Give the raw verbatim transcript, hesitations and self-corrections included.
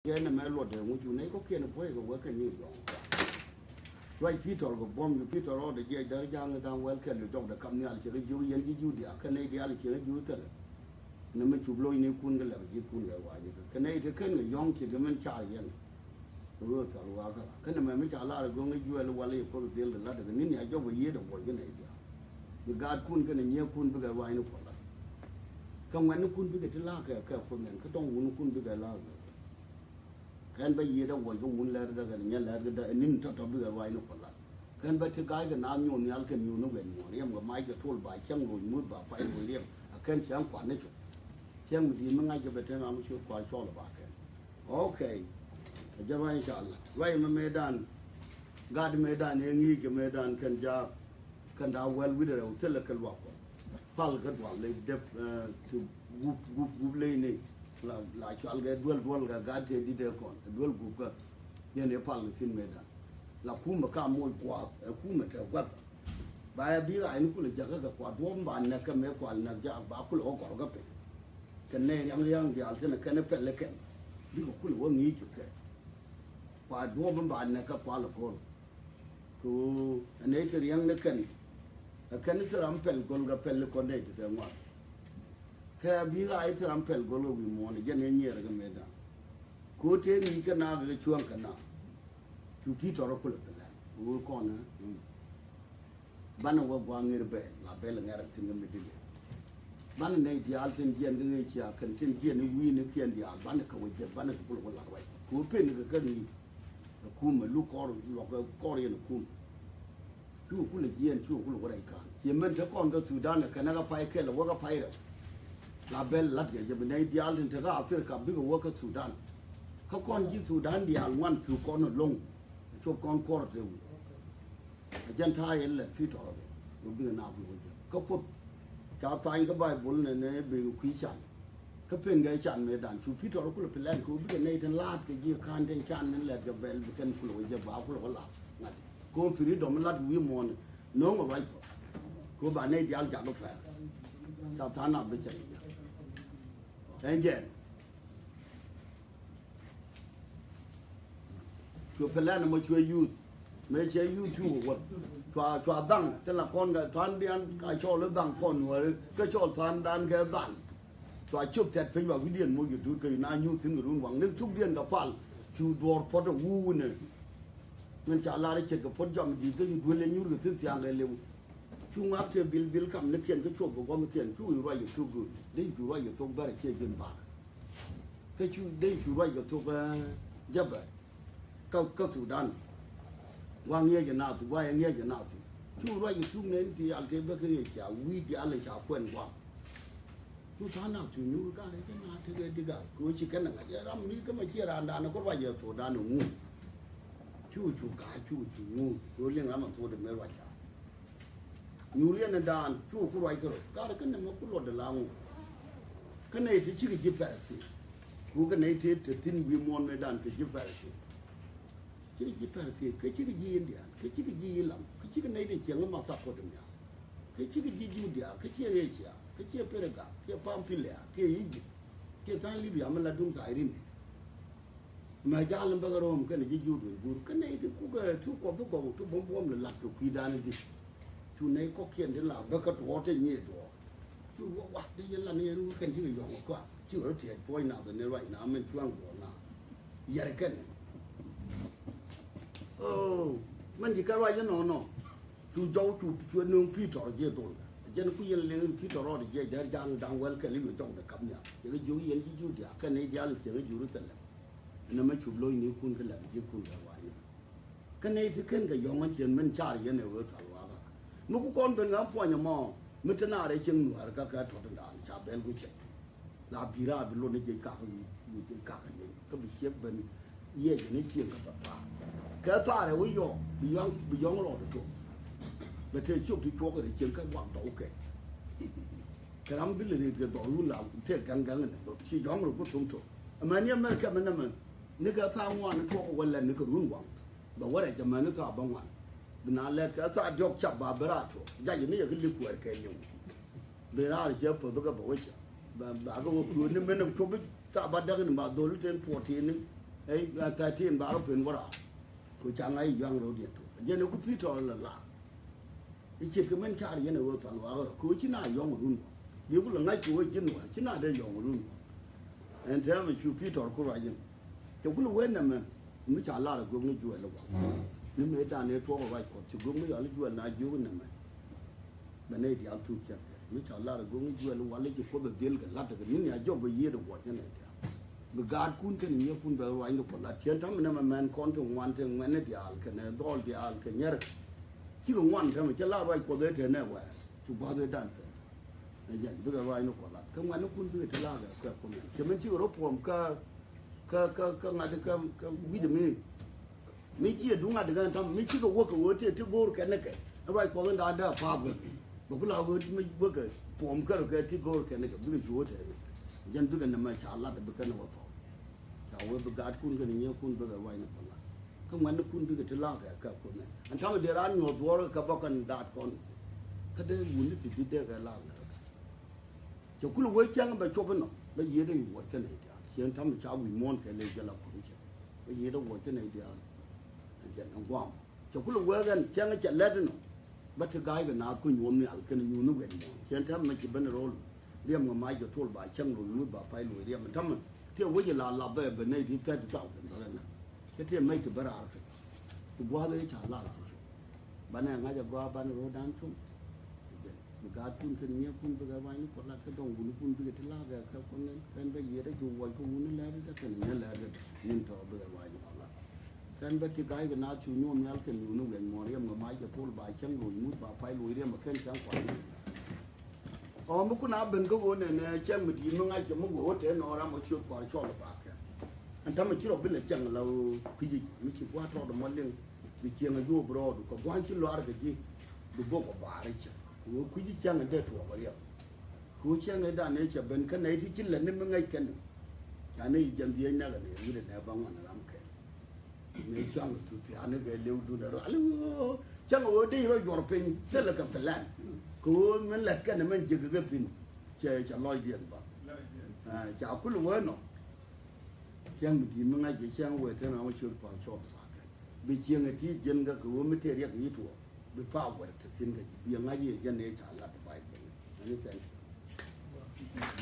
Kɛn ɛmɛ luɔtdɛ ŋucu nɛy kɔ̱kiɛn puɔ̱i kɛ wek kɛ ni yɔŋ. Ruac Pi̱tɔr kɛ buɔ̱m, Pi̱tɔr rɔɔdɛ jiɛc däär ja̱a̱ŋ da̱ŋ wäl kɛl i̱ dɔ̱kdɛ kap nhial, cɛ kɛ jiök yɛn ji̱ Judia, kɛn nɛy diaal cɛ kɛ jiök thilɛ. Nɛmɛ cup lo̱cnikun kɛ lɛp ji̱thkun kɛ ruaacnikɛ, kɛn nɛy ti /ken kɛ yɔ̱ŋ, ce̱tkɛ min car yɛn. Kɛ ɣöö thal wakä ra. Kä nɛmɛ mi ca lar ɛ go̱o̱ŋ i̱ Juɛl walɛ i̱ Kuoth dhil la̱t ɛ kɛ ni̱n nia jɔk bɛ yiëëdɛ buɔc kɛ nɛy diaal. Bi gaatkun kɛnɛ nyiëëkun bikɛ ruaacni Kuɔth la̱t. Kä ŋuɛ̈tnikun bikɛ ti la̱a̱k kɛ kɛ Kuoth nɛn, kä dɔ̱ŋ wunkun bikɛ la̱a̱k kɛ. Kɛn bä yiëëdɛ wuɔc kä wun lɛr däkɛn, nyɛ lɛr kä däk, ɛ ni̱n tɔ̱tɔ̱ bikɛ ruaacni Kuɔth la̱t. Kɛn bä ti ga̱a̱c kɛ naath nyuɔ̱th nhial kɛn nyuuth ni wɛn nyuɔ̱ɔ̱n riɛm kɛ mac kɛ tol ba cäŋ loc muth ba pay loc riɛm. A kɛn cäŋ kuan ni cuk. Cäŋ mi di̱i̱t mi ŋa̱c kɛ bɛ tɛn ram mi ciöt kua̱r cɔl ba kɛn. Okay. Ɛ jɛ ruac in ca la̱t. Ruac ɛmɛ mëëdan. Gat mëëdan ëë ŋi̱i̱c kɛ mëëdan kɛn jaak. Kɛn da̱a̱ wäl wi̱cdɛ rɛw thilɛ kɛ luak Kuɔth. Pal kä dual ley dep, eh, ti gup, gup, gup ley ni. La, la cual kɛ duel, duel kɛ gat tëë di̱t ëë kɔn. Duel gup kä. Yɛn ëë pal kɛ thi̱n mëëdan. La kumɛ ka moc gua̱a̱th, ɛ kumɛ te gua̱th. Ba ɛ bi ɣa̱cni kulɛ jäkä kɛ kua duɔ̱ɔ̱p ba näk kɛ mëë kual näk jaak ba kulɛ wä gɔr kä piny. Kɛ nɛy ria̱ŋ ria̱ŋ diaal tënɛ kɛn ɛ pɛl ɛ kɛn. Bikɛ kulɛ wä ŋi̱i̱c kɛ kɛ. Kua duɔ̱ɔ̱p ba näk kɛ kual ɛ go̱r. Kɛ ɣöö ɛ nɛy ti riäŋ ni kɛn. Ɛ kɛn i̱ thil ram pɛl go̱l kɛ pɛl i̱ kɔn nɛy ti tɛ ŋuan. Kɛ bi ɣaac i̱ thil ram pɛl go̱l kɛ wi̱i̱ muɔ̱ɔ̱n ɛ jɛn ɛ nyiɛɛr kɛ mëëdan. Kɛ ɣöö tëë ŋi̱i̱c kɛ naath kɛ cuäŋ kɛ naath. Cu Pi̱tɔr ɛ kulɛ pɛl ɛn. Kɛ ɣöö kɔn ɛ. Banɛ wä gua̱a̱ŋ ŋer bɛl la bɛl ŋɛr a thi̱n kä mi dilɛ. Banɛ nɛy diaal tin jiɛn kä ɣëë cia kɛn tin jiɛn i̱ wi̱i̱nikiɛn diaal banɛ kɛ wä jiɛth banɛ kɛ kulɛ wä lat ruac kɛ wä pen kɛ kä ŋi̱i̱c. Ɛ kumɛ luk kɔr luɔk kɛ kɔr yɛn ɛ kumɛ. Cu kulɛ jiɛn cu kulɛ wä rɛy ka̱a̱n ciɛ mɛn te kɔn kä Thudan ɛ kɛn ɛ kä pay kɛl ɛ wä kä pay rɛw. La bɛl lat kɛ jɛ bi nɛy diaal tin te kä Africa bikɛ wä kä Thudan. Kä kɔn ji̱ Thudan diaal ŋuan thuk kɔn ɛ lo̱ŋ. Ɛ cop kɔn kuɔr te wi̱i̱. Ɛ jɛn ta̱a̱ yɛn lɛt Pi̱tɔr ɛ bɛ wä bikɛ na bi wä jɛ kä Kuoth. Ca thany kä Baibol nɛ nɛ bikɛ kui̱ can. Kä pen gɛ can mëëdan cu Pi̱tɔr kulɛ pɛl ɛn kɛ wä bikɛ nɛy tin la̱a̱t kɛ ji̱ ka̱n tin can ni lɛt kɛ bɛl bi kɛn kulɛ wä jɛ ba kulɛ wä la̱a̱t ŋa̱t. Kɛ wä freedom lat wi̱i̱ muɔ̱ɔ̱n no̱o̱ŋ ɛ ruac Kuɔth. Kɛ wä ba nɛy diaal jak ɛ pɛr. Ca tha̱a̱ŋ nath bi cɛ ni jɛ. Ɛn jɛn. Cuɛ pɛlɛn ɛmɔ cuɛ youth. Mëë cɛ youth cu wä. Cua, cua dhaŋ ti la kɔn kɛ tha̱a̱ŋdiɛn ka cɔl i̱ dhaŋ kɔn nuääri kä cɔl tha̱a̱ŋdan kɛ dhaŋ. Cua ciök tɛt piny ba wi̱cdiɛn moc kɛ duut kä na nyuuth thi̱n kɛ run waŋ ni cukdiɛn kɛ pal. Cu duɔɔr puɔ̱t ɛ wuuwunɛ. Min ca lar i̱ ce̱tkɛ puɔ̱t jɔam di̱i̱t kä cu duel ɛ nyuur kɛ thi̱n thia̱a̱ŋ kɛ liw. Cu ŋuak tëë bil bil kam nikiɛn kä cuɔp kɛ guɔ̱mkiɛn cu wi̱i̱ ruac kɛ thuk duut dee cu ruac kɛ thuk bɛr ɛ ciɛ ji̱n ba̱a̱r. Kä cu dee cu ruac kɛ thuk, eh, Jɛbɛ. Kä, kä Thudan. Gua̱a̱ŋ ŋiɛc ɛ naath, gua̱a̱ŋ ŋiɛc ɛ naath. Cu ruac kɛ thuk nɛn ti al tëë bä kä ŋiɛc ca wi̱i̱ diaal ca kuɛn gua̱a̱ŋ. Cu tha̱a̱ŋ naath cu nyuur ka̱n rɛc kä naath tekɛ di̱k a kɛ ɣöö ci kɛn ɛ ŋa̱c ɛ ram mi kä ma ciɛ raandan ɛ kä ruac ɛ Thudan ɛ ŋuun. Cu cu ka̱a̱c cu cu ŋuun kɛ ɣöö liŋ ram ɛ thuɔ̱ɔ̱dɛ mëë ruac a. Nyuur yɛn ɛ daan cu ku ruac kärɔ̱ thaar kä nɛmɛ ku luɔtdɛ la ŋu. Kä nɛy te cikɛ ji̱ Pɛrɛthi. Ku kä nɛy te te thi̱n wi̱i̱ muɔ̱ɔ̱n mëë daan kɛ ji̱ Pɛrɛthi. Cikɛ ji̱ Pɛrɛthi kä cikɛ ji̱ India kä cikɛ ji̱ Ilam kä cikɛ nɛy te cieŋ ɛ ma thak kuɔt däm ya. Kä cikɛ ji̱ Judia kä ciɛ Asia kä ciɛ Perga kiɛ Pampilia kiɛ Egypt kiɛ tha̱a̱ŋ Libya mi la duŋ Tha̱a̱ŋ Irin. Mɛ jal in bäkɛ ro̱o̱m kɛnɛ ji̱ juut in guur kɛnɛ iti kukɛ ti kuɔth ti gɔw ti buɔ̱m buɔ̱m lɛ lat kɛ kui̱dan in ti. Cu nɛy kɔ̱kiɛn ti la bäkɛ tuɔɔk ti nyiee tuɔɔk. Cu wä wak ti yɛn la ni yɛn wä kɛn cikɛ yɔ̱ŋ kɔa ci wä rɔ tiɛɛc puɔ̱ny nath ni ruac na mɛn cua̱ŋ duɔ̱ɔ̱r na. Yɛr kɛn. Oh, mɛn ci kɛ ruac inɔnɔ. Cu jɔw cu cu nööŋ Pi̱tɔr jiɛ dol. Jɛn ku yɛn liŋ in Pi̱tɔr rɔɔd jiɛ jär ja̱a̱ŋ da̱ŋ wɛl kɛl i̱ yɔ jɔw dɛ kap nhial. Yɛ kɛ jiök yɛn ji̱ Judia kɛn i̱ diaal cieŋ i̱ Jerusalem. Ɛn ɛmɛ cup lo̱cnikun kä lɛp ji̱thkun kɛ ruaacni. Kä nɛy ti ken kɛ yɔ̱ŋ ɛ cien min car yɛn ɛ ɣöö thal wakä. Mi ku kɔn ben ɣän puɔ̱ny ɛmɔ mi te naar ɛ cieŋ nuäär kä kɛ tɔ̱t in daan ca bɛl ku cɛ. La bi̱i̱ raar bi luɔt ni jiɛc kakä wi̱i̱ wi̱i̱ jiɛc kakä liŋ kä bi ciek ben yiɛc ni cieŋ kä bɛ thaar. Kɛ thaar ɛ wä yɔɔk bi yɔ̱ŋ bi yɔ̱ŋ rɔɔd ɛ tok. Bɛ tëë ciök ti cuɔk ɛ rɛ cieŋ kä wak dɔw kɛ. Kɛ ram bi lɛ riet kɛ dhɔr wun la tëë ga̱ŋ ga̱ŋ ni ci yɔ̱ŋ rɔ ku thum tok. Amäni America mɛ nɛmɛ ni kɛ thaar ŋuan ni tuɔk wä lɛn ni kɛ run waŋ. Bɛ wä rɛc amäni thaar bä ŋuan. Bi na lɛt kɛ thaar diɔk cap ba bi raar tuɔk jac ni yɛ ki lik kuɛɛr kɛ liw. Bi raar cɛ päth kɛ bɛ wä cɛ ba ba kɛ wä kuäär ni mɛn cop thaar ba däk ni ba dhol ten tuɔɔk ti̱i̱n ni. Ɛ thirteen ba kä pen wä raar. Kɛ ca ŋa̱c i̱ yua̱ŋ rɔ̱diɛn tok. Jɛn ɛ ku Pi̱tɔr la lar. I̱ ce̱tkɛ mɛn car yɛn ɛ ɣöö thal wakä rɔ kɛ ɣöö ci na yɔ̱ŋ run wä. Biɛ ku lɛ ŋa̱c kɛ ɣöö ci nuɔr ci na dee yɔ̱ŋ run wä. Ɛn tɛmɛ cu Pi̱tɔr ku ruac in. Cɛ ku lɛ wee nɛmɛ mi ca lar ɛ gök ni juɛl ɛ wä. Ni mëë dan ëë tuɔɔk ɛ ruac Kuɔth ci gök mi yɔal i̱ juɛl na jiök nɛmɛ. Bɛ nɛy diaal thuk cɛn kɛ mi ca lar ɛ gök ni juɛl ɛ wä lɛ ci Kuoth ɛ dhil kɛ la̱t ɛ kɛ ni ni a jɔk bɛ yiëët ɛ guɔc kɛ nɛy diaal. Bi gaatkun kɛnɛ nyiekun bɛ ruacni Kuɔth lat. Cien täämɛ nɛmɛ mɛn kɔn ti ŋuan ti ŋuɛ̈tni diaal kɛnɛ dhɔl diaal kɛ nyɛr. Cikɛ ŋuan täämɛ cɛ la ruac Kuɔth ëë te nɛ wɛɛr. Ci gua̱th ëë dan pɛth. Ɛ jɛn bikɛ ruacni Kuɔth lat. Kä ŋuɛ̈tnikun bikɛ ti la̱a̱k ɛ kɛ Kuoth mɛn. Cɛ min cikɛ rɔ puɔ̱m kä, kä, kä, kä ŋa̱t kä, kä wi̱cdɛ mi. Mi ciɛ duŋ a dikɛn tam mi cikɛ wäk kɛ ɣöö tëë ti go̱o̱r kɛn ni kɛ. Ruac Kuɔth in da̱a̱n dee a pa̱a̱p kɛ kɛ bɛ ku la ɣöö mi wäk kɛ puɔ̱ɔ̱m kärɛ kɛ ti go̱o̱r kɛn ni kɛ bikɛ cu wä tɛɛri. Jɛn bikɛ nɛmɛ ca lat bikɛ nɛ wä thɔɔk. Ca wee bi gaatkun kɛnɛ nyiekun bikɛ ruacni Kuɔth lat. Kä ŋuɛ̈tnikun bikɛ ti la̱a̱k kɛ kɛ Kuoth nɛ ɛn ta̱mɛ dee raan nyuɔ̱th duɔ̱ɔ̱r kɛ bä kɛn daat kɔn. Kä dee wuni ti di̱t dee kɛ la̱a̱k kɛ kɛ. Cɛ kulɛ wee cäŋ bɛ cop inɔ bɛ yiëëdɛ i̱ wuɔc kä nɛy diaal. Ciɛn ta̱mɛ ca wi̱i̱ muɔ̱ɔ̱n kɛ lëë jɛ la kuɔr i̱ cɛ bɛ yiëëdɛ wuɔc kä nɛy diaal. Ɛ jɛn ɛ guam. Cɛ kulɛ wee ɛn cäŋ cɛ lɛt inɔ bä ti ga̱a̱c kɛ naath ku nyuɔ̱th nhial kɛnɛ nyuuth ni wɛt muɔ̱ɔ̱n. Ciɛn ta̱mɛ ci ben ro̱l riɛm kɛ mac kɛ tol ba cäŋ loc muth ba pay loc riɛm. Ta̱mɛ tiɛ wec ila lath bɛ bɛ nɛy ti thirty thousand bä kɛ na̱k. Cä tëë mec ti bä raar kɛ. Ti gua̱a̱th ëë ca lar kɛ cu. Banɛ ŋa̱c a gɔaa banɛ ro̱o̱dan com. Ɛ jɛn bi gaatkun kɛn nyiekun bikɛ ruacni Kuɔth lat kä dɔ̱ŋ wunikun bikɛ ti la̱a̱k ɛ kɛ Kuoth nɛn. Kɛn bä yiëëdä cu wuɔc kä wuni lɛ̈ɛ̈t i̱ däk kɛn nyɛ lɛ̈ɛ̈t i̱ däk nin tɔ̱ bikɛ ruacni Kuɔth lat. Kɛn bä ti ga̱a̱c kɛ naath cu nyuɔ̱th nhial kɛn nyuuth ni wɛny muɔ̱ɔ̱n riɛm kɛ mac kɛ tol ba cäŋ loc muth ba pay loc riɛm ɛ kɛn cäŋ kua̱r. Ɔ mi kun a ben kä ɣöö nɛnɛ cɛŋ mi di̱i̱t mi ŋa̱c kɛ mi wee wä tëë nɔɔk ram ɔ ciöt kɔaar cɔl ɛ ba kɛn. Ɛn ta̱mɛ ci rɔ bi lɛ cɛŋ la ɣöö kui̱ci mi ci gua̱a̱th rɔɔdɛ mɔ liŋ bi cieŋ a juɔp rɔɔdu kɛ gua̱a̱th ci luaar kɛ ji̱ bi bok ɔ baar i̱ cɛ. Kɛ ɣöö kui̱ci cɛŋ in dee tuɔɔk ɛ riɛm. Kɛ ɣöö cɛŋ in dan ëë cɛ ben kä nɛy ti ci lät ni mi ŋäc kɛn. Ca ni jiɛn dhiec nɛk ɛ nɛy wi̱cdɛ nɛy ba ŋuan ram kɛn. Mëë cuaŋ kɛ thuk thiaani kɛ lëw dun ɛ rual i̱ ɣöö cäŋ ɣöö dee rɔ juɔr piny thilɛ kɛ plan. Kɛ ɣöö min lät kɛn mɛn jiäk kɛ thi̱n cɛ cɛ lɔcdiɛn ba. Ca kul wee nɔ. Cäŋ mi di̱i̱t mi ŋa̱c jɛ cäŋ wee thin ram col pal cɔl ba kɛn bi cieŋ ɛ ti jiɛn kɛ kɛ ɣöö mi tëë riɛk yi tuɔɔk bi pa wɛr te thi̱n kɛ ji̱ bi ŋa̱c yɛ jɛn ëë ca lat Bayböl. Many thank you.